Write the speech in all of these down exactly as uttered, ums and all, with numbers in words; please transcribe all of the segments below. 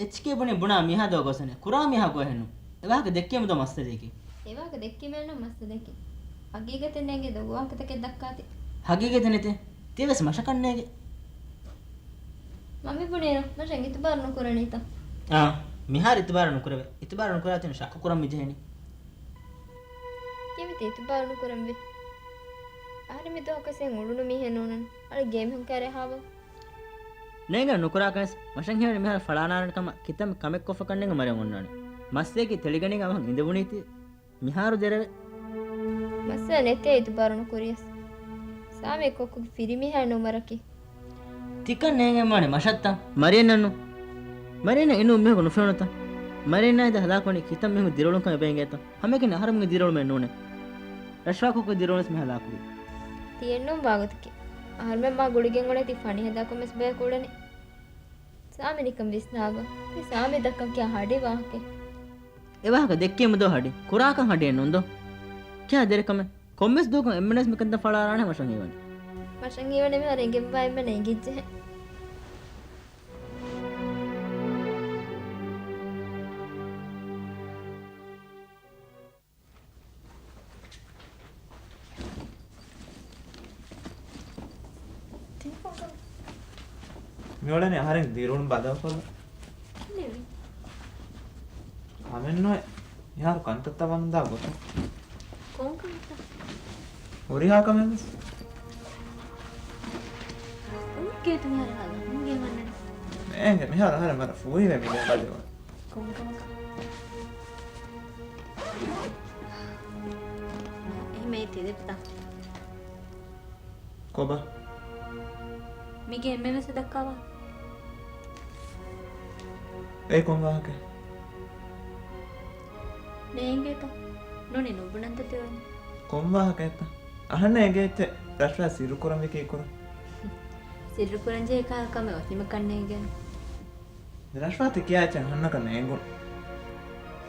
އެޗްކޭ ބުނި ބުނާ މީހާ ދޯ ގޮސް ނެތް. ކުރާ މީހާ ގޮހެއް ނޫން. އެ ވާހަކަ ދެއްކީމު ދޯ މައްސަލައެކޭ. އެ ވާހަކަ ދެއްކީމައެއް ނޫން މައްސަލައެކޭ. ހަގީގަތެއް ނޭނގެ ދޯ ވާހަކަތަކެއް ދައްކާތި. ހަގީގަތެއް ނެތޭ. ތިޔަ ވެސް މަށަކަށް ނޭނގެ. މަ މި ބުނޭނު މަށަށް އިތުބާރު ނުކުރަނީތަ؟ އާ، މިހާރު އިތުބާރު ނުކުރެވޭ. އިތުބާރު ނުކުރާތީނު ޝައްކު ކުރަން މިޖެހެނީ. ކީއްވެތި އިތުބާރު ނުކުރަންވީ؟ އަހަރެން މި ދުވަހަކުވެސް އެހެން އުޅުނު މީހެއް ނޫނަން. އަޅެ ގޭ މީހުން ކާރޭ ހާވަ. ނޭނގެ ނުކުރާކަން ވެސް މަށަށް ހީވަނީ މިހާރު ފަޅާނާރަން ކަމަށް ކިތަންމެ ކަމެއް ކޮށްފަކަން ނޭނގެ މަރިޔަން އޮންނާނެ. މައްސަލައަކީ ތެޅިގަނީގެން އަވަހަށް އިނދެވުނީތީ. މިހާރު ދެރަވެ. މައްސަލަ ނެތޭ އިތުބާރު ނުކުރިޔަސް. ސާމީ ކޮއްކޮގެ ފިރިމީހާ އިން އުމަރަކީ. ތިކަން ނޭނގެންވާނެ މަށަށްތަ؟ މަރިޔަންނަށް ނޫން. މަރިޔަންނަށް އިން އުއްމީހަކު ނުފެނުނުތަ؟ މަރިޔަންނާ އިނދެ ހަލާކުވަނީ ކިތަންމެ މީހުންގެ ދިރިއުޅުން ކަމެއް އެބަ އިނގޭތަ؟ ހަމައެކަނި އަހަރެމެންގެ ދިރިއުޅުމެއް ނޫނޭ. ރަޝްވާ ކޮއްކޮގެ ދިރިއުޅުން ވެސް މި ހަލާކުވީ. ތިއެއްނޫން ވާގޮތަކީ. އަހަރެމެން މާ ގުޅިގެން އުޅޭތީ ފަނި ހަދާކަށް ވެސް ބަޔަކު އުޅެނީ. ސާމި ނިކަން ވިސްނާގޮ. މި ސާމި ދައްކަން ކިޔާ ހަޑި ވާހަކައެއް. އެ ވާހަކަ ދެއްކީމު ދޯ ހަޑި. ކުރާކަން ހަޑިއެއް ނޫން ދޯ. ކިޔާ ދެރަ ކަމެއް. ކޮންމެސް ދުވަހަކު އެންމެނަސް މިކަންތައް ފަޅާރާނެ މަށަށް ހީވަނީ. މަށަށް ހީވަނީ މިހާރު އެނގެންވާ އެންމެނަށް އެނގިއްޖެހެން. މިއުޅެނީ އަހަރެން ދިރިއުޅުން ބަދަލުކޮށްލަން. ކަމެއްނުވޭ. މިހާރު ކަންތައްތައް ވަމުންދާ ގޮތަށް. ކޮން ކަމެއްތަ؟ ހުރިހާ ކަމެއް ވެސް. އުން ކޭތު މިހާރު ހާލަ އުންގެ މަންނަން. ނޭނގެ މިހާރު އަހަރެން ވަރަށް ފޫހިވެ މި ބަދަލު. ކޮން ކަމަކަށް؟ އެހެން ތެދެއްތަ؟ ކޮބާ؟ މީގެ އެންމެންވެސް ދައްކާވާ. އެއީ ކޮން ވާހަކައެއް؟ ނޭނގޭތަ؟ ނޫނީ ނުބުނަންތަ ތިއުޅެނީ؟ ކޮން ވާހަކައެއްތަ؟ އަހަންނަށް އެނގޭތަ ރަޝްވާ ސިއްރު ކުރަންވީ ކީއްކުރަން؟ ސިއްރު ކުރަންޖެހޭ ކަހަލަ ކަމެއް އޮތީމަ ކަންނޭނގެން. ރަޝްވާ ތި ކިޔާ އެއްޗެއް އަހަންނަކަށް ނޭނގުނު.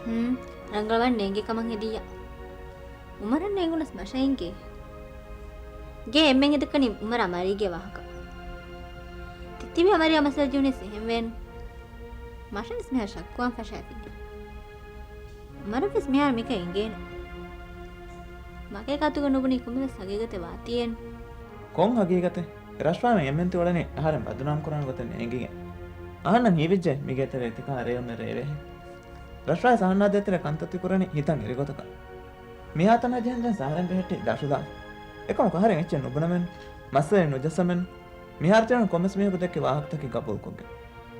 ހުން، ރަނގަޅުވާން ނޭނގޭ ކަމަށް ހެދިއްޔާ. އުމަރަށް ނޭނގުނަސް މަށަށް އެނގޭ. ގޭ އެންމެން އެދައްކަނީ އުމަރާ މަރީގެ ވާހަކަ. ތިތިބި އަމަރިއާ މައްސަލަ ޖެހުނީސް އެހެންވެއެއްނު. މަށަށްވެސް މިހާރު ޝައްކުވާން ފަށާފި. އުމަރަށްވެސް މިހާރު މިކަން އެނގޭނެ. މަގޭ ގާތުގަ ނުބުނީ ކޮންމެވެސް ހަގީގަތެއް ވާތީއެއްނު. ކޮން ހަގީގަތެއް؟ ރަޝްވާމެން އެންމެން ތިއުޅެނީ އަހަރެން ބަދުނާމް ކުރާނެ ގޮތެއް ނޭނގިގެން. އަހަންނަށް ހީވިއްޖެ މިގޭތެރޭ ތިކަހަލަ ރޭވުމެއް ރޭވޭހެން. ރަޝްވާ އަހަންނާ ދޭތެރޭ ކަންތައް ތިކުރަނީ ހިތަށް އެރިގޮތަކަށް. މިހާތަނަށް ޖެހެންދެން އަހަރެން ބެހެއްޓީ ދަށުދާން. އެކަމަކު އަހަރެން އެއްޗެއް ނުބުނަމެން، މައްސަލައެއް ނުޖައްސަމެން، މިހާރު ތިއުޅެނީ ކޮންމެސް މީހަކު ދެއްކި ވާހަކަތަކެއް ގަބޫލުކޮށްގެން.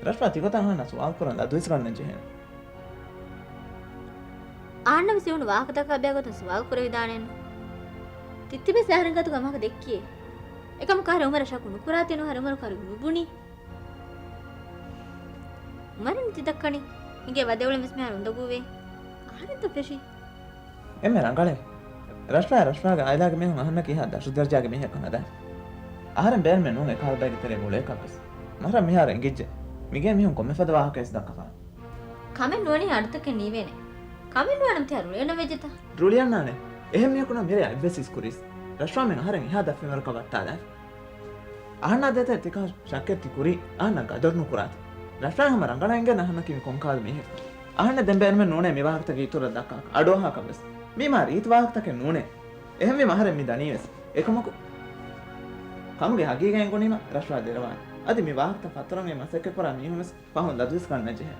ރަޝްވާ ތިގޮތަށް އަހަންނަށް ސުވާލު ކުރަން ލަދުވެސް ގަންނަން ޖެހޭނެ. އަހަންނަށް ވެސް އިވުނު ވާހަކަތަކާ ބެހޭ ގޮތުން ސުވާލު ކުރެވިދާނެއެއްނު. ތިތިބި އަހަރެން ގާތުގަ މަގަށް ދެއްކިއޭ. އެކަމަކު އަހަރެން އުމަރަށް ޝައްކު ނުކުރާތީނު އަހަރެން އުމަރު ކަރު ނުބުނީ. އުމަރަށް ތި ދައްކަނީ. ހިނގޭ ވަދެއުޅެން ވެސް މިހާރު އުނދަގޫވޭ. އަހަރެންތަ ފެށީ. އެންމެ ރަނގަޅޭ. ރަޝްފާ، ރަޝްފާގެ އާއިލާގެ މީހުން އަހަންނަކީ ހާ ދަށު ދަރަޖާގެ މީހަކަށް ހަދާ. އަހަރެން ބޭނުމެއް ނޫން އެކަހަލަ ބައެއްގެ ތެރޭ ގުޅޭކަށްވެސް. މަށަށް މިހާރު އެނގިއްޖެ. މިގޭ މީހުން ކޮންމެ ފަދަ ވާހަކައެއް ދައްކަފާނެ. ކަމެއް ނުވަނީ އަޑުތަކެއް ނީވޭނެ. ކަމެއް ނުވާނަމަ ތިހާ ރުޅިއަންނަން ވެއްޖެތަ؟ ރުޅިއަންނާނެ. އެހެން މީހަކު ނަމަ މިރޭ އަތްވެސް އިސްކުރީސް. ރަޝްފާމެން އަހަރެން އެހާ ދަށް ފެންވަރަކަށް ވައްޓާލާފި. އަހަންނާ ދޭތެރޭ ތިކަހަލަ ޝައްކެއް ތި ކުރީ އަހަންނަށް ގަދަރު ނުކުރާތި. ރަޝްފާއަށް ހަމަ ރަނގަޅަށް އެނގޭނެ އަހަންނަކީ މި ކޮންކަހަލަ މީހެއްކަން. އަހަންނަށް ދެން ބޭނުމެއް ނޫނޭ މި ވާހަކަތަކެއް އިތުރަށް ދައްކާކަށް. އަޑުއަހާކަށްވެސް. މީ މާ ރީތި ވާހަކަތަކެއް ނޫނޭ. އެހެންވީމަ އަހަރެން މި ދަނީވެސް. އެކަމަކު، ކަމުގެ ހަގީގަތް އެނގުނީމަ ރަޝްފާ ދެރަވާނެ. އަދި މި ވާހަކަތައް ފަތުރަން އެ މަސައްކަތްކުރާ މީހުންވެސް ފަހުން ލަދުވެސް ގަންނަން ޖެހޭ.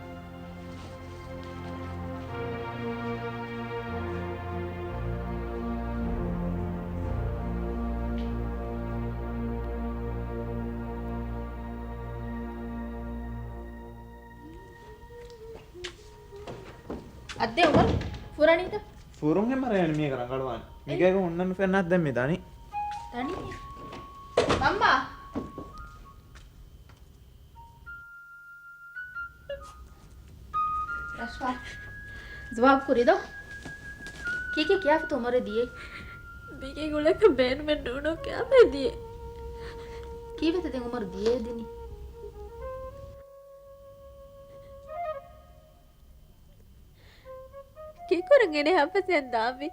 އައްދޭ އުމަރު، ފުރަނީތަ؟ ފުރުން ހެމަރޭން މީގަ ރަނގަޅުވާނެ. މިގޭގަ ހުންނަން ނުފެންނާ ދެން މި ދަނީ. ދަނީ؟ މަންމާ! ރަޝްފާ، ޖަވާބު ކުރި ދޯ؟ ކީކޭ ކިޔާފަތު އުމަރު ދިޔައީ؟ މީގެ ގުޅޭކަށް ބޭނުމެއް ނޫނު ކިޔާފައި ދިޔައީ. ކީއްވެތަ ދެން އުމަރު ދިޔައީ ދިނީ؟ ކީކުރަން އޭނަ ހަފަސެން ދާވި.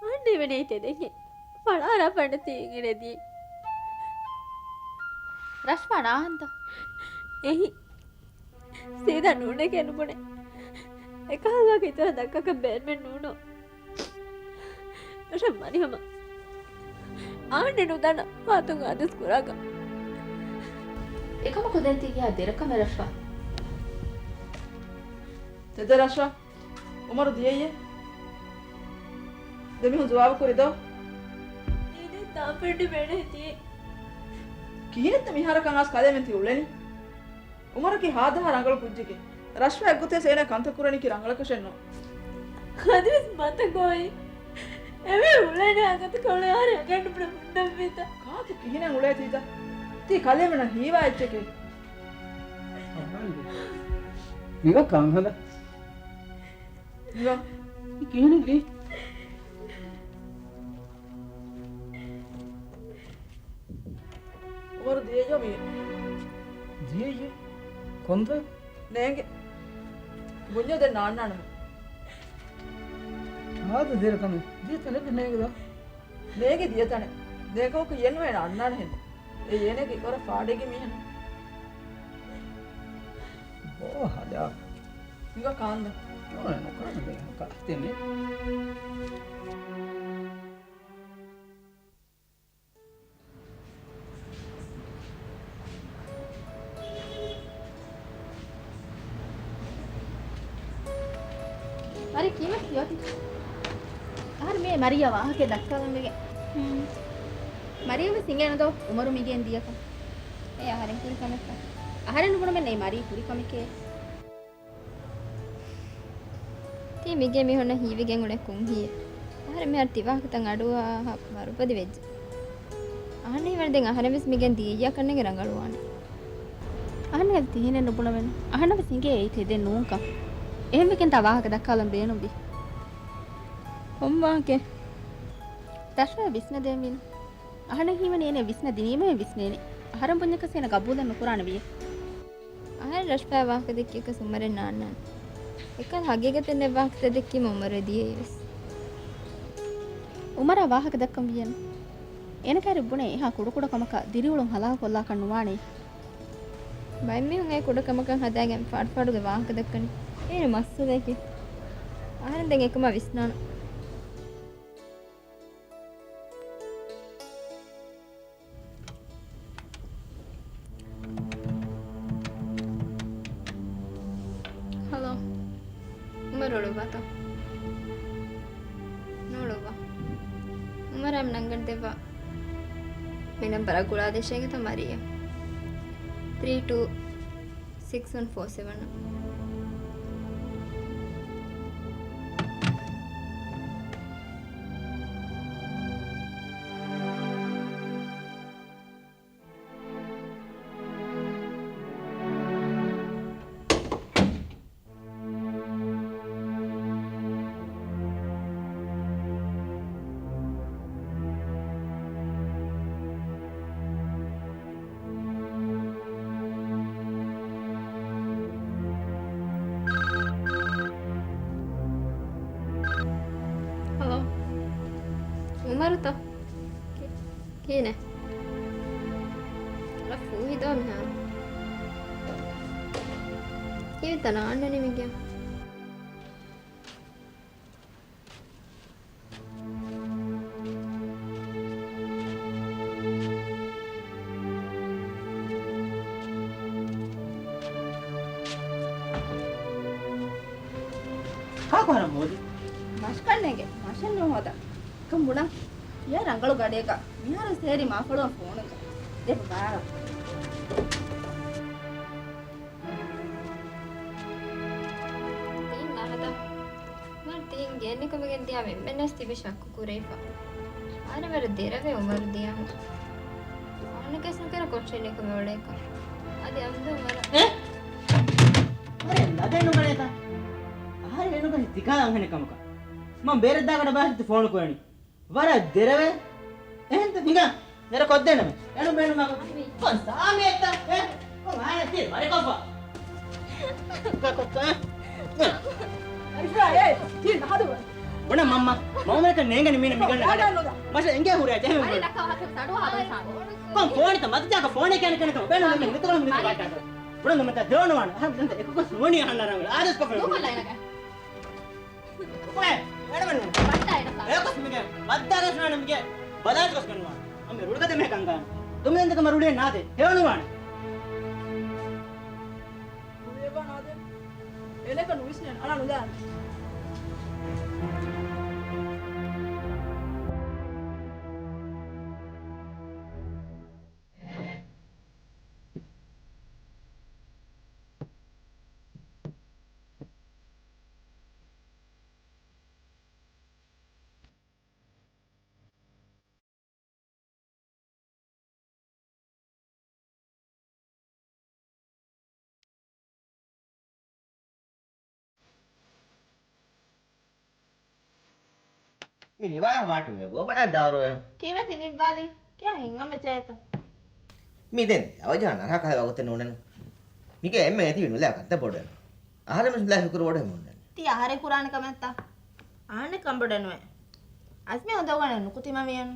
އަހަންނަށް އިވެނޭ ތެދެއްހެން. ފަޅާރާ ފަނޑަތީ އިނގިނެދީ. ރަޝްފާ ނާހަންތަ؟ އެހި. ސީދާ ނޫނޭކޭ ނުބުނޭ. އެކަހަލަ ވާހަކަ އިތުރަށް ދައްކަކަށް ބޭނުމެއް ނޫނޯ. ރަށަށް މަނި ހަމަ އާންނެ ނުދަންނަ ފާތުން އަދިސް ކުރާކަށް. އެކަމަކު ދެން ތީ ކިހާ ދެރަކަމެއް ރަށްފާ؟ ތެދެއް ރަށްފާ. އުމަރު ދިޔައީއޭ؟ ދެމީހުން ޖުވާބު ކުރި ދޯ؟ ދީދީ ތާފެންޑި ބޭނެ ދިޔައީ. ކިހިނެއްތަ މިހާރަކަށް އައިސް ކަލޭމެން ތި އުޅެނީ؟ އުމަރަކީ ހާދަހާ ރަނގަޅު ކުއްޖެކޭ. ރަށްފާ އެއްގޮތަށް އޭނާ ކަންތައް ކުރަނީކީ ރަނގަޅަކަށެއްނޫން. އަދިވެސް މަތަކޯއި. އެވެ އުޅެނީ އަގަތަކަށް އުޅެ އަހަރެން އަގަނޑު ބުނަ ބުންނަންވީތަ؟ ކާކު ކިހިނެއް އުޅޭތީތަ؟ ތީ ކަލޭމެނަށް ހީވާ އެއްޗެކޭ. ނިގަ ކާންހަލަ. ނިގަ. ކިހިނެއް ދީ؟ އުމަރު ދިޔައީ މީ. ދިޔައީ؟ ކޮންތަ؟ ނޭނގެ. ބުންޏޯ ދެން ނާންނާނަމޭ. ހާދަ ދެރަ ކަމެއް. ދިޔަ ތަނެއް ނޭނގެ ދޯ. ނޭނގެ ދިޔަ ތަނެއް. ނޭނގެ ކަމަކު އެއްނުވޭ ނާންނާނެ ހެން. އެ އޭނަގެ ވަރަށް ފާޑެއްގެ މީހެއް. ބޯ ހަލާ. މިގަ ކާންދަ. ނޯ، ނޯ، ކާންދަ. ކާ، ތެނެ. މަރި ކީމަ ކިޔޯތި؟ އަހަރެން މި މަރިޔާ ވާހަކަ ދައްކާލަން ވެގެން. ހުން. މަރިޔަށް ވެސް އިނގޭނެ ދޯ އުމަރު މިގެން ދިޔަކަން. އެ އަހަރެން ކުރި ކަމެއްކަން. އަހަރެން ނުބުނަމެއް ނެތް މަރީ ކުރި ކަމެކޭ. ތީ މިގޭ މީހުންނަށް ހީވިގެން އުޅޭ ކުންހީއެއް. އަހަރެން މިހާރު ތި ވާހަކަތައް އަޑުއަހާ ވަރުބަދި ވެއްޖެ. އަހަންނަށް ވަނީ ދެން އަހަރެން ވެސް މިގެން ދިޔައްޔާ ކަންނޭނގެ ރަނގަޅުވާނެ. އަހަންނަށް ތިހިނެއް ނުބުނަމެއްނު. އަހަންނަށް ވެސް އިނގޭ އެއީ ތެދެއް ނޫންކަން. އެހެންވެގެން ތާ ވާހަކަ ދައްކާލަން ބޭނުންވީ. ކޮން ވާހަކައެއް؟ ރަށްފާ ވިސްނަދޭންވީނު. އަހަންނަށް ހީވަނީ އޭނަ ވިސްނަ ދިނީމައެއް ވިސްނޭނެ. އަހަރެން ބުންޏަކަސް އޭނަ ގަބޫލެއް ނުކުރާނެ ވިޔޭ. އަހަރެން ރަށްފާ ވާހަކަ ދެއްކިޔަކަސް އުމަރެއް ނާންނާނެ. އެކަލަ ހަގީގަތެއް ނެތް ވާހަކަތައް ދެއްކީމަ އުމަރު ދިޔައީވެސް. އުމަރާ ވާހަކަ ދައްކަން ވިޔަން. އޭނަ ކައިރި ބުނޭ އެހާ ކުޑަކުޑަ ކަމަކަށް ދިރިއުޅުން ހަލާކު ކޮށްލާކަށް ނުވާނެ. ބައެއް މީހުން އެ ކުޑަ ކަމަކަށް ހަދާގެން ފާޑުފާޑުގެ ވާހަކަ ދައްކަނީ. އޭނަ މައްސަލައަކީ. އަހަރެން ދެން އެކަމާ ވިސްނާނަން. ހަލޯ. އުމަރު އުޅުއްވާތަ؟ ނޫޅުއްވާ. އުމަރާ ނަންގަނޑު ދެއްވާ. މި ނަންބަރާ ގުޅާދޭށޭ އިނގޭތަ މަރިޔަ. ތްރީ ޓޫ ސިކްސް ވަން ފޯ ސެވަން. ހަލޯ. އުމަރުތަ؟ ކި-، ކިހިނެއް؟ އަޅަ ފޫހިދޯ މިހާރު. ކީއްތަ ނާންނަނީ މިގެ؟ ކާކު ހަރަ މޯދި؟ މަށަކަށް ނޭނގެ، މަށެއް ނޫން ހޯދަން. ކަން ބުނަން. އެ ރަނގަޅު ގަޑިއަކަށް މިހާރު ސޭރި މާފަޅުވަން ފޯނު. ދެ ބާރަށް. ތީން ނަހަދާ. މަރު ތީން ގެންނިކަމުގެން ދިޔާ މެންމެންނަސް ތިބި ޝައްކު ކުރެވިފަ. އަހަރެން ވަރަށް ދެރަވޭ އުމަރު ދިޔާހުން. އަހަންނަކަސް ނުކެރޭ ކޮންށެއް ނިކަމެއް އުޅޭކަށް. އަދި އަމްދު ވަރަށް. އެ؟ ވަރަށް ލަދެއް ނުގަނޭތަ؟ އަހަރެން އެނުގަހި ތިކާ އަންހެނެއް ކަމަކަށް. މަން ބޭރަށް ދާގަޑަ ބާހިތި ފޯނު ކުރަނީ. ވަރަށް ދެރަވޭ. އެހެންތަ ހިނގާ. ދެރަ ކޮށްދޭނަމޭ. އެނު ބޭނުމާ. ކޮން ސާމިއެއްތަ؟ އެ؟ ކޮން އާނެ ތި ވަރިކޮށްފަ؟ ކޮށް، ކޮށް، އެ؟ އަރިފާ، އޭ، ތި ނަހަދު. ބުނަ މަންމަ، މަންމަ ނޭނގެނީ މީނަ މިގަނޑަ ގަޑެއް. މަށަ އެނގޭ ހުރޭ ޖެހެމެ. ކޮން ފޯނިތަ މަތިޖާކަ ފޯނެ ކޭނެ ކަނެކަ ބޭނު މި މިތުރަ މި ބާޓާ. ބުނަން ނަމަ ތާ ދެވަނުވާނެ. އަހަ، މިދަންތަ އެކުކޮށް ނޫނީ އަހަންނަށް ރަނގަޅަށް. އާދޭސް ކޮށްފަ ނޫން. އުކުމެ، އެޑަމެން ނޫން. ބައްދާ އެޑަފާ. އެކޮސް މިގެ ބައްދާ ރަސްނާނެ މިގެ ބަލާސް ކޮސް ގަންނުވާ. އަމެ ރުޅިގަދަ މެހެ ކަންކާން. ދޮމެން ދެކަމަ ރުޅި ނާދެ. ހެވަނުވާނެ. ރުޅި އެބަ ނާދެ. އެނެކަ ނުވިސްނެން. އަނާ ނުލާން. މި ނިވާ މާޓު މެ ގޯބަނާ ދާރު. ކީވެތި ނިއްވާލީ؟ ކިޔާ ހިނގަމެ ޗޭތު. މި ދެން އަވަޖާ ނަރާ ކަހަލަ ވަގުތެއް ނޫނެން. މިގެ އެންމެ އެތިވި ނުލާ ކަންތައް ބޮޑެއް. އަހަރެމެން ނުލާ ޝުކުރު ބޮޑެއް މުންނެން. ތީ އަހަރެން ކުރާނެ ކަމެއްތަ؟ އަހަންނެ ކަންބޮޑެއް ނުވޭ. އަސްމި ހުނދަގުނަ ނުކުތިމަ ވިޔަން.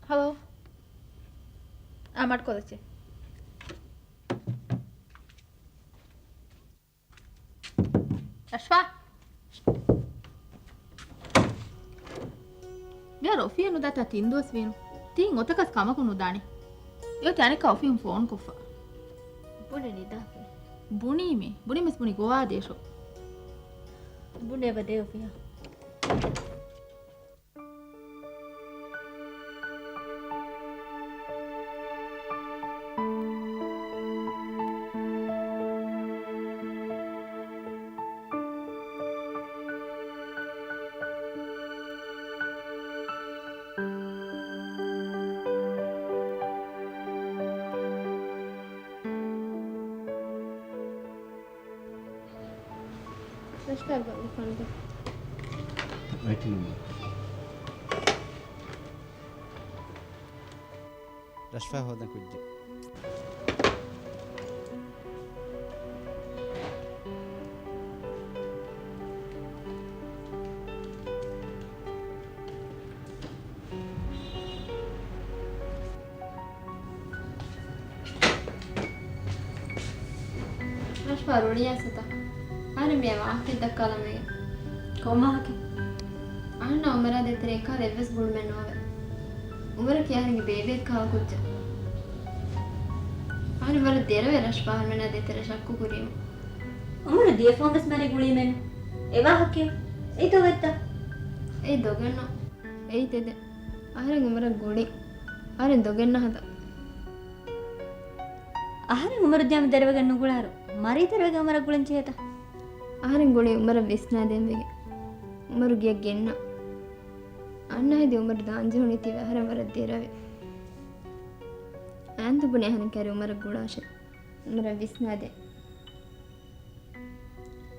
ހަލޯ. އާ، މަޑުކޮށްލައްޗޭ. ރަޝްފާ. މިހާރު އޮފީހަށް ނުދާތާ ތިން ދުވަސް ވީނު. ތީ އޮތަކަސް ކަމަކު ނުދާނެ. އެ އޮތީ އަނެއްކާ އޮފީހުން ފޯނު ކޮށްފަ. ބުނެ ނިދާފި. ބުނީމޭ. ބުނީމެސް ބުނި ގޮވާ ދޭށޯ. ބުނެ އެބަ ދޭ އޮފީހަށް. ރަޝްފާ ބަލި ފަންދު. ވެޓިން. ރަޝްފާ ހޯދަން ކުއްޖެއް. ރަޝްފާ ރުޅިއައިސްފަތާ. އަހަރެން މިއަށް ވާހަކައެއް ދައްކާލަން ވެގެން. ކޮން ވާހަކައެއް؟ އަހަންނާ އުމަރާ ދޭތެރޭ އެކަހަލަ އެއްވެސް ގުޅުމެއް ނޯވޭ. އުމަރަކީ އަހަރެންގެ ބޭބެއެއް ކަހަލަ ކުއްޖެއް. އަހަރެން ވަރަށް ދެރަވޭ ރަޝްފާ އަހަރުމެންނާ ދޭތެރޭ ޝައްކު ކުރީމަ. އުމަރު ދިޔަ ފަހުން ވެސް މަރި ގުޅީމެއްނު. އެ ވާހަކައެއް. އެއީ ދޮގެއްތަ؟ އެއީ ދޮގެއްނު. އެއީ ތެދެއް. އަހަރެން އުމަރަށް ގުޅި. އަހަރެން ދޮގެއްނަހަދާ. އަހަރެން އުމަރު ދިޔައިމަ ދެރަވެގެން ނުގުޅާއިރު، މަރީ ދެރަވެގެން އުމަރަށް ގުޅެން ޖެހޭތަ؟ އަހަރެން ގުޅީ އުމަރަށް ވިސްނާދޭން ވެގެން. އުމަރު ގެޔަށް ގެންނަ. އަންނަ ހެދި އުމަރު ދާން ޖެހުނީ ތިވެ އަހަރެން ވަރަށް ދެރަވެ. އަންތު ބުނެ އަހަރެން ކައިރި އުމަރަށް ގުޅާށޭ. އުމަރަށް ވިސްނާދޭ.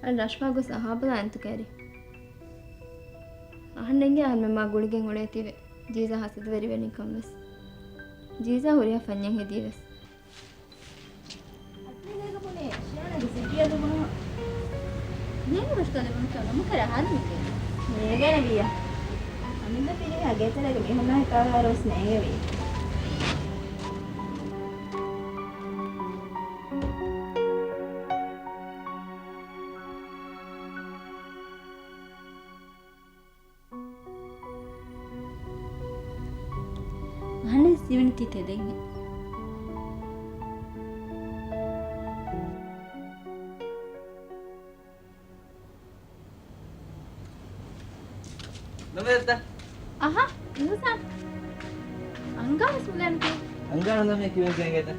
އަން ރަޝްފާ ގޮސް އަހާބަލާ އަންތު ކައިރި. އަހަންނެންގެ އަހަރުމެން މާ ގުޅިގެން އުޅޭތީވެ. ޖީޒާ ހަސަދަވެރިވެނީ ކަން ވެސް. ޖީޒާ ހުރިހާ ފަންޏެއް ހެދީވެސް. އަސްލީ ގޭގަ ބުނޭ ޝިޔާނާގެ ސިޓީއަށް ލިބުނު. ނޭނގު ރަށުތައް ލިބުނުތަ ނަމަކަރ އަހާރުމެއްގެ. ނޭގޭނެ ވިއްޔަ. އަމިއްލަ ފިރިހާ ގޭތެރޭގެ މީހުންނާ ހިތާ ވަރަށް ވެސް ނޭނގެވީ. އަހަންނަށް ސިވެނި ތި ތެދެއްހެން. ނުވެއްދަ. އަހަ، އިހުސާން. އަންގާ ވެސް މިލަން ކިޔު. އަންގާ ނަމެ ކިޔުން ކިޔަނގޭތަ.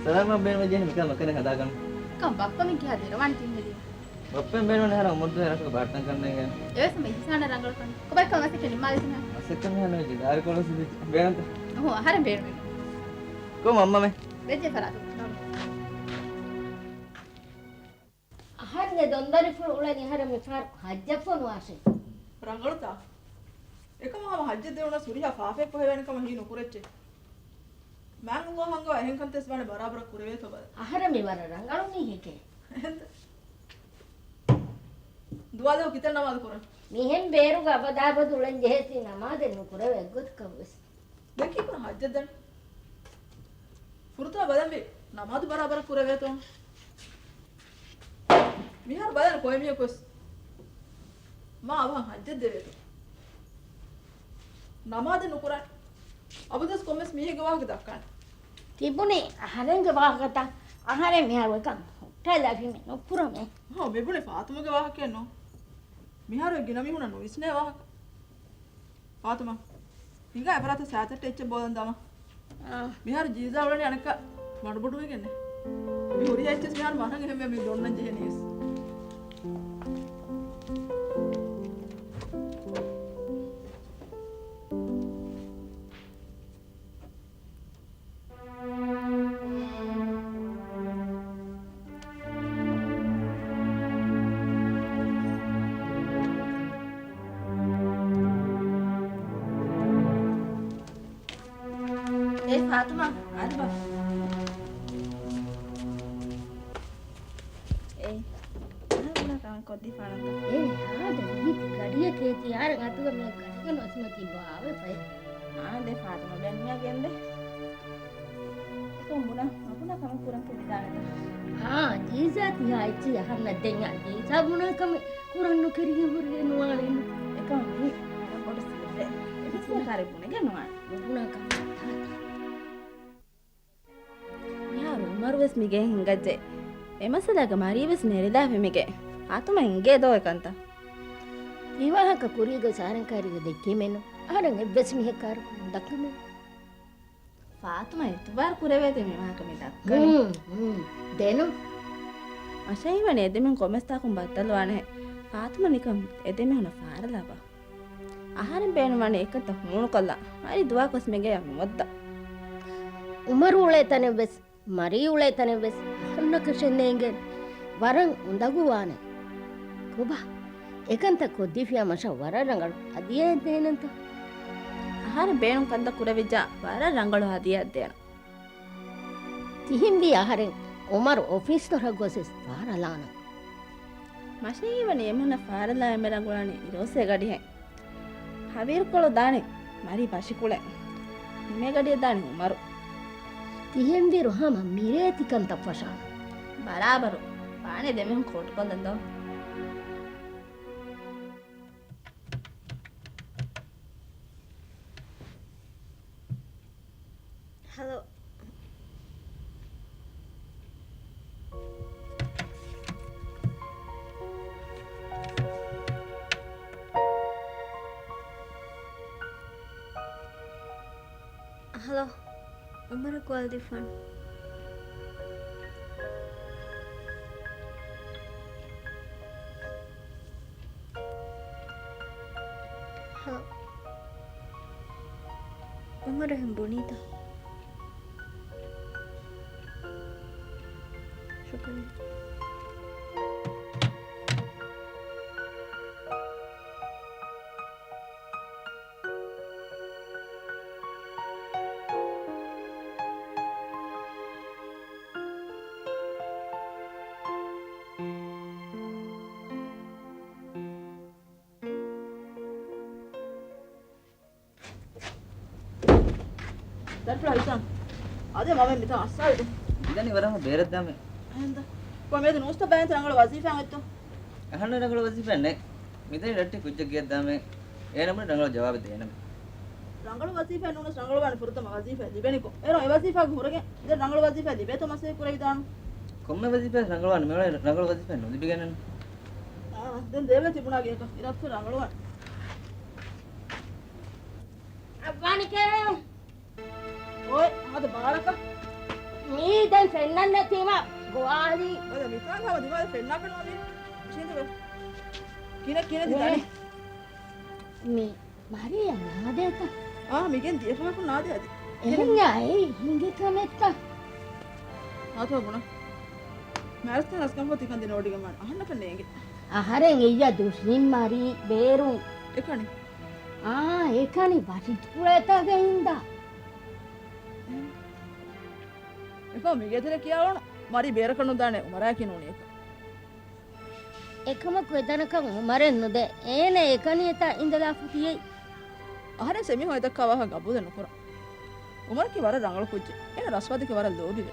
ސަލާމަށް ބޭނުމަށް ޖެހި މިކަން މަކަނެ ހަދާގަން. ކަން ބައްޕަ މި ކިހާ ދެރަވާން ތިން ހެދީ. ބައްޕައިން ބޭނުން އަހަރެން އުމަރު ދުވެ ރަށުގެ ބާރުތަން ކަންނޭނގެ. އެވެސް މި އިހުސާނަށް ރަނގަޅު ކަން. ކޮބައިކަން މަސައްކަތް ނިންމާލި ތިމާ. މަސައްކަތް މިހާ ނުވެއްޖެ. ދާރި ކޮޅު ސިދި ބޭނުންތަ؟ އަހު އަހަރެން ބޭނުމެއް. ކޮ މަންމަމެ. ވެއްޖެ ފަރާތު. އަހަރެންގެ ދޮންދަރިފުޅު އުޅެނީ އަހަރެން މި ފަހަރު ހައްޖަށްފަހު ނުވާށޭ. ރަނގަޅުތާ؟ އެކަމަ ހަމަ ހައްޖަށް ދެވުނަސް ހުރިހާ ފާފައެއް ފޮހެވޭނެ ކަމަށް ހީ ނުކުރެއްޗޭ. މާތް ﷲ ހަނގަވާ އެހެން ކަންތައް ވެސް ވާނެ ބަރާބަރަށް ކުރެވޭތޯ ބަލަ. އަހަރެން މި ވަރަށް ރަނގަޅު މީހެކޭ. އެހެންތަ؟ ދުވާލަކު ކިތަން ނަމާދު ކުރަން؟ މިހެން ބޭރުގަ އަބަދާ އަބަދު އުޅެން ޖެހޭތީ ނަމާދެއް ނުކުރެވޭ އެއްގޮތަކަށް ވެސް. ދެން ކީކުރަން ހައްޖަށް ދަނީ؟ ފުރަތަމަ ބަލަންވީ ނަމާދު ބަރާބަރަށް ކުރެވޭތޯ؟ މިހާރު ބަލަން ކޮއެ މީހަކު ވެސް މާ އަވަހަށް ހައްޖަށް ދެވޭތޯ؟ ނަމާދެއް ނުކުރާނެ. އަބަދުވެސް ކޮންމެސް މީހެއްގެ ވާހަކަ ދައްކާނެ. ތިބުނީ އަހަރެންގެ ވާހަކަތައް. އަހަރެން މިހާރު އެކަން ހުއްޓާލާފީމެއް ނުކުރަމޭ. ހޯ، މިބުނީ ފާތުމަގެ ވާހަކައެއް ނޫން. މިހާރު އެ ގިނަ މީހުނަށް ނުވިސްނޭ ވާހަކަ. ފާތުމާ، ހިނގާ އެފަރާތަށް ސައިތައްޓެއް އެއްޗެއް ބޯލަން ދާމަ. އާ. މިހާރު ޖީޒާ އުޅެނީ އަނެއްކާ މަޑުބޮޑުވެގެންނޭ. މި ހުރިހާ އެއްޗެސް މިހާރު މަހަށް އެހެންވެ މި ދޮންނަން ޖެހެނީވެސް. އޭ ފާތުމާ، އާދެބަ. އޭ، އަހަރެން ބުނާ ކަމެއް ކޮށްދީފާނަންތަ؟ އޭ، ހާދަ ވީތި ގަޑިއަކޭ ތި އަހަރެން އަތުގަ މި ގަޑިގަނޑު އަސްމަތީ ބާވެފައި. އާ، ދޭ ފާތުމާ ބެންމިޔާ ގެންދޭ. އެކަމް ބުނާ، މަ ބުނާ ކަމެއް ކުރަން ކެދިދާނެތަ؟ އާ، ޖީޒާ ތިހާ އެއްޗި އަހަންނަށް ދެންޏާ ޖީޒާ ބުނާ ކަމެއް ކުރަން ނުކެރިގެން ހުރިގެން ނުވާނެ. އެކަމް މީ ވަރަށް ބޮޑު ސިއްރެއް. އެ ބިސްނަ ކާރެއް ބުނެގެން ނުވާނެ. ނުބުނާ ކަމެއް ތާތަ. މިހާރު އުމަރު ވެސް މިގެއިން ހިނގައްޖެ. އެ މައްސަލާގަ މަރީ ވެސް ނެރެލާފި މިގެ. ފާތުމަ އިނގޭ ދޯ އެކަންތަ؟ ތި ވާހަކަ ކުރީގަ ސާރަން ކާރީގަ ދެއްކީމެއްނު. އަހަރެން އެއްވެސް މީހެއް ކާރު ދައްކަމެއް. ފާތުމަ އިތުބާރު ކުރެވޭތީ މި ވާހަކަ މި ދައްކަނީ. ހުން، ހުން. ދެނު. މަށައިވަނީ އެދެމެން ކޮންމެސް ތާކުން ބައްދަލުވާނެހެ. ފާތުމަ ނިކަން އެދެމީހުނަށް ފާރަލާބަ. އަހަރެން ބޭނުންވާނެ އެކަންތައް ހޫނުކޮށްލާ، މަރީ ދުވާކޮސް މިގެޔަށް ނުވައްދާ. އުމަރު އުޅޭ ތަނެއްވެސް، މަރީ އުޅޭ ތަނެއްވެސް އަހަންނަކަށެއް ނޭނގެން ވަރަށް އުނދަގޫވާނެ. ކޮބާ؟ އެކަންތައް ކޮށްދީފިޔާ މަށަށް ވަރަށް ރަނގަޅު ހަދިޔާއެއް ދޭނަންތަ؟ އަހަރެން ބޭނުން ކަންތައް ކުރެވިއްޖާ ވަރަށް ރަނގަޅު ހަދިޔާއެއް ދޭނަން. ތިހެންވީ އަހަރެން އުމަރު އޮފީސް ދޮރަށް ގޮސް ވެސް ފާރަލާނަން. މަށައިވަނީ އެމީހުންނަށް ފާރަލާ އެންމެ ރަނގަޅުވަނީ ރޯސޭ ގަޑިހެން. ހަވީރުކޮޅު ދާނީ މަރީ ބަށިކުޅެ. ނިމޭ ގަޑިއަށް ދާނީ އުމަރު. ތިހެންވީރު ހަމަ މިރޭ ތިކަންތައް ފަށާނަން. ބަރާބަރު. ވާނެ ދެމީހުން ކޯޓުކޮށްލަން ދޯ؟ ހަލޯ. ހަލޯ. އުމަރަށް ކޯލް ދީފާނަން. ހަލޯ. އުމަރު އެހެން ބުނީތަ؟ ޝުކުރިއްޔާ. ދަރިފުޅާ ހިތާ. އާދެ، މަމެން މިތާ އައްސާލި. މިދަނީ ވަރަށް ބޭރަށްދާމެ. އެހެންދަ؟ ކޮ މޭދު ނޫސްތައް ބައިންތަ ރަނގަޅު ވަޒީފާ އެއްތޯ؟ އަހަންނަށް ރަނގަޅު ވަޒީފާ ނެ. މިދަނީ ރައްޓެ ކުއްޖެއް ގެއަށްދާމެ. އޭނަމުން ރަނގަޅު ޖަވާބެއް ދޭނަމެ. ރަނގަޅު ވަޒީފާ ނޫނަސް ރަނގަޅުވާނެ ފުރަތަމަ ވަޒީފާ ލިބެނިކޮ. އޭރު އެ ވަޒީފާގެ ހުރެގެން ދެން ރަނގަޅު ވަޒީފާ ލިބޭތޯ މަސައްކަތް ކުރެވިދާނު. ކޮންމެ ވަޒީފާ ރަނގަޅުވާނެ މި ރަނގަޅު ވަޒީފާ ނުލިބިގެންނެއްނު. އާ، ދެން ދޭވޭ ތިބުނާގެ އެކަ އިރައްތު ރަނގަޅުވާނެ. އައްވާނެކޭ. އޮތް، އާދެ ބާރަކަށް. މީ ދެން ފެންނަން ނެތީމަ ގޮވާލީ. ބަލަ، މިތާނގަ ހަމަ ދިމާލަށް ފެންނާކަށް ނޯނީ. ކިހިނެއް ދެ؟ ކިހިނެއް ދެ ދަނީ؟ މީ މަރީއަށް ނާދޭތަ؟ އާ، މިގެން ދިޔަފަހަކު ނާދޭ އަދި. އެހެންޏާ އެއީ ހިނގި ކަމެއްތަ؟ އާތޯ ބުނަ. މާރަސްތަ ރަސްކަންފޯ ތިކަން ދިނަ އޮޑިގަމާން އަހަންނަކަށް ނޭނގެ. އަހަރެން އެއްޔާ ދުށްނިން މަރީ ބޭރުން. އެކަނި؟ އާ، އެކަނި ބަށިތިކުޅޭތާގެ އިންދާ. އެހެން. މިގޭތެރެ ކިޔާ އޮން މަރި ބޭރަކަށް ނުދާނެ އުމަރާއެކީ ނޫނިއެކަ. އެކަމަކު އެތަނަކަށް އުމަރެއް ނުދޭ. އޭނަ އެކަނި އެތާ އިނދަލާފަ ތިޔައީ. އަހަރެން ސެމިހޯ އެދައްކާ ވާހަކަ ގަބޫލެއް ނުކުރަން. އުމަރަކީ ވަރަށް ރަނގަޅު ކުއްޖެއް. އޭނަ ރަސްވާދެކެ ވަރަށް ލޯބިވޭ.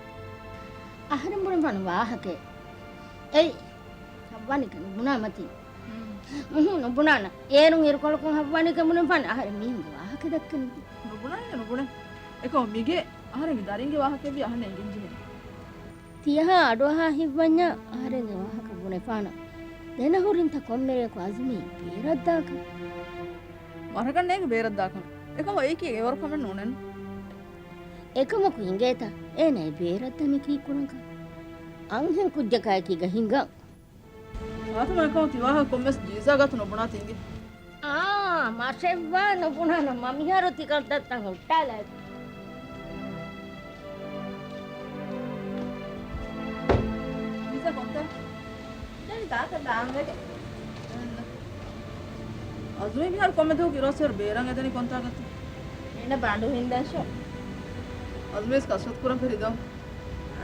އަހަރެން ބުނެފާނު ވާހަކައެއް. އެއް، ހައްވާނީކަ ނުބުނާ މަތީ. ހުން، ނުބުނާނަ. އޭރުން އިރުކޮޅަކުން ހައްވާނީކަ ބުނެފާނެ އަހަރެން މީހުންގެ ވާހަކަ ދައްކަނީ. ނުބުނާނީ ނުބުނޭ. އެކަމަ މިގޭ އަހަރެންގެ ދަރިންގެ ވާހަކައެއްވީ އަހަންނަށް އެނގެން ޖެހޭނެ. ތިޔަހާ އަޑުއަހާ ހިތްވަންޏާ އަހަރެންގެ ވާހަކަ ބުނެފާނަ. ދެނަހުރިންތަ ކޮންމެރެއަކު އަޒުމީ ބޭރަށްދާކަން. މަރަކަށް ނޭނގެ ބޭރަށްދާކަން. އެކަމަ އެއީކީ އެވަރު ކަމެއް ނޫނެއްނު. އެކަމަކު އިނގޭތަ އޭނަ އެ ބޭރަށްދަނީ ކީއްކުރަންކަން؟ އަންހެން ކުއްޖަކާއެކީގަ ހިނގަން. ފާތުމާ އެކަމަ ތިވާހަކަ ކޮންމެސް ޖީޒާ ގާތު ނުބުނާ ތިނގެ. އާ، މަށެއްވާ ނުބުނާނަ މަ މިހާރު ތިކަންތައްތައް ހުއްޓާލައިފި. ޖީޒާ ކޮންތާ؟ ދެން ތާކަށް ދާންވެގެ. އަޒުމީ މިހާރު ކޮންމެ ދުވަހަކު އިރުއައްސައިރު ބޭރަށް އެދެނީ ކޮންތާކަށްތަ؟ އޭނަ ބަނޑު ހިންދާށޯ. އަޒުމީސް ކަސްރަތު ކުރަން ފެށިދޯ.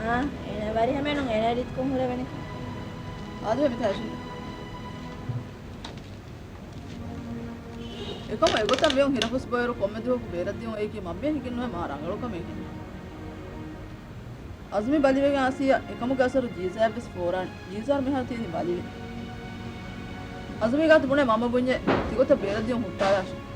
އާ، އޭނަ ވަރިހަމައިނުން އޭނަ ރީތިކޮށް ހުރެވެނިކަން. އާދެ މިތާ އިށީނދެ. އެކަމަ އެގޮތަށް ވެޔުން ހިނަފުސް ބޮއިރު ކޮންމެ ދުވަހަކު ބޭރަށްދިޔުން އެއީކީ މަންމިއަށް ހިނގެން ނުވޭ މާ ރަނގަޅު ކަމެއް ހިނގި. އަޒުމީ ބަލިވެގެން އައިސިއްޔާ އެކަމުގެ އަސަރު ޖީޒާއަށްވެސް ފޯރާނެ. ޖީޒާރު މިހާރު ތިއިން ބަލިވެ. އަޒުމީ ގާތު ބުނޭ މަންމަ ބުންޏޭ ތިގޮތަށް ބޭރަށްދިޔުން ހުއްޓާލާށޭ.